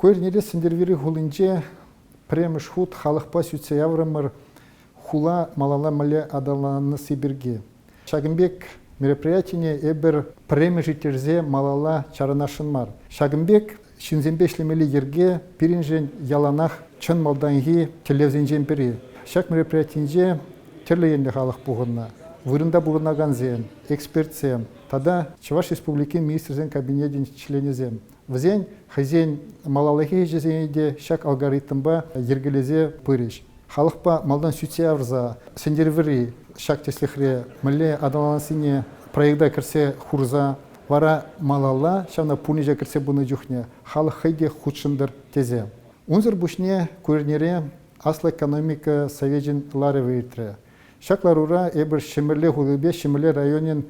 Ку эрнере Сӗнтӗрвӑрри хулинче пӗрремӗш хут халӑхпа сӳтсе яврӑмӑр хула малалла мӗнле аталанасси пирки. Ҫакӑн пек мероприятине эпир пӗрремӗш ирттерсе малалла чарӑнасшӑн мар. Ҫакӑн пек ҫынсемпе ӗҫлемелли йӗрке пирӗншӗн яланах чӑн малтанхи тӗллевсенчен пӗри. Ҫак мероприятинче тӗрлӗ енлӗ халӑх пухӑннӑ. Вырӑнта пурӑнакансем, экспертсем тата Чӑваш Республикин Министрсен Кабинечӗн членӗсем. Вӗсен хӑйсен малаллахи ӗҫӗсене те ҫак алгоритмпа йӗркелесе пырӗҫ. Халӑхпа малтан сӳтсе явса Сӗнтӗрвӑрри ҫак тӗслӗхре мӗнле аталанассине проекта кӗртсе хурса вара малалла ҫавна пурнӑҫа кӗртсе пынӑ чухне халӑх хӑй те хутшӑнтӑр тесе. Унсӑр пуҫне ку эрнере Аслӑ экономика совечӗн ларӑвӗ иртрӗ. Ҫак ларура эпир Ҫӗмӗрле хулипе Ҫӗмӗрле районӗн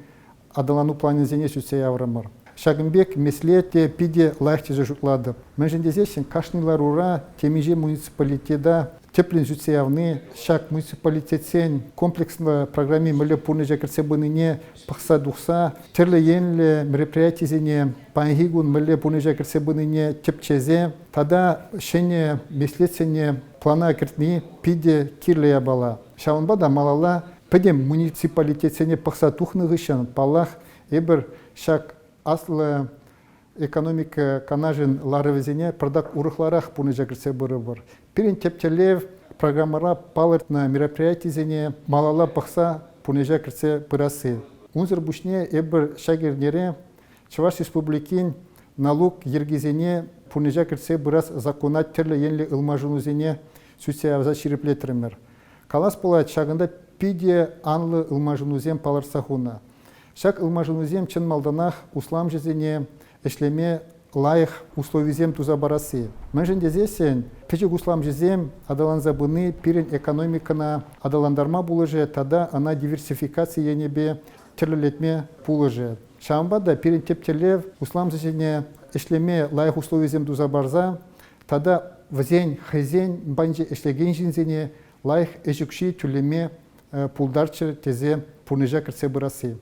аталану планӗсене сӳтсе яврӑмӑр. Ҫакӑн пек меслет те питӗ лайӑх тесе шутлатӑп. Мӗншӗн тесессӗн кашни ларура темиҫе муниципалитета тӗплӗн сӳтсе явни ҫак муниципалитетсен комплекслӑ программи мӗнле пурнӑҫа кӗртсе пынине пӑхса тухса тӗрлӗ енлӗ мероприятисене паянхи кун мӗнле пурнӑҫа кӗртсе пынине тӗпчесе тата ҫӗнӗ меслетсене плана кӗртни питӗ кирлӗ япала. Ҫавӑнпа та малалла пӗтӗм муниципалитетсене пӑхса тухнӑ хыҫҫӑн, паллах, эпир ҫак аслӑ экономика канашӗн ларӑвӗсене пӑртак урӑхларах пурнӑҫа кӗртсе пырӑпӑр. Пирӗн тӗп тӗллев программӑра палӑртнӑ мероприятисене малалла пӑхса пурнӑҫа кӗртсе пырасси. Унсӑр пуҫне эпир ҫак эрнере Чӑваш Республикин налук йӗркисене пурнӑҫа кӗртсе пырас закона тӗрлӗ енлӗ ылмашӑнусене сӳтсе явса ҫирӗплетрӗмӗр. Калас пулать, ҫакӑнта питӗ анлӑ ылмашӑнусем палӑртса хунӑ. Ҫак ылмашӑнусем чӑн малтанах усламҫӑсене ӗҫлеме лайӑх условисем туса парасси. Мӗншӗн тесессӗн пӗчӗк усламҫӑсем аталанса пыни пирӗн экономикӑна аталантарма пулӑшӗ тата ӑна диверсификаци енӗпе тӗрлӗлетме пулӑшӗ. Ҫавӑнпа та пирӗн тӗп тӗллев усламҫӑсене ӗҫлеме лайӑх условисем туса парса тата вӗсен хӑйсен патӗнче ӗҫлекен ҫынсене лайӑх ӗҫ укҫи тӳлеме пултарччӑр тесе пурнӑҫа кӗртсе пырасси.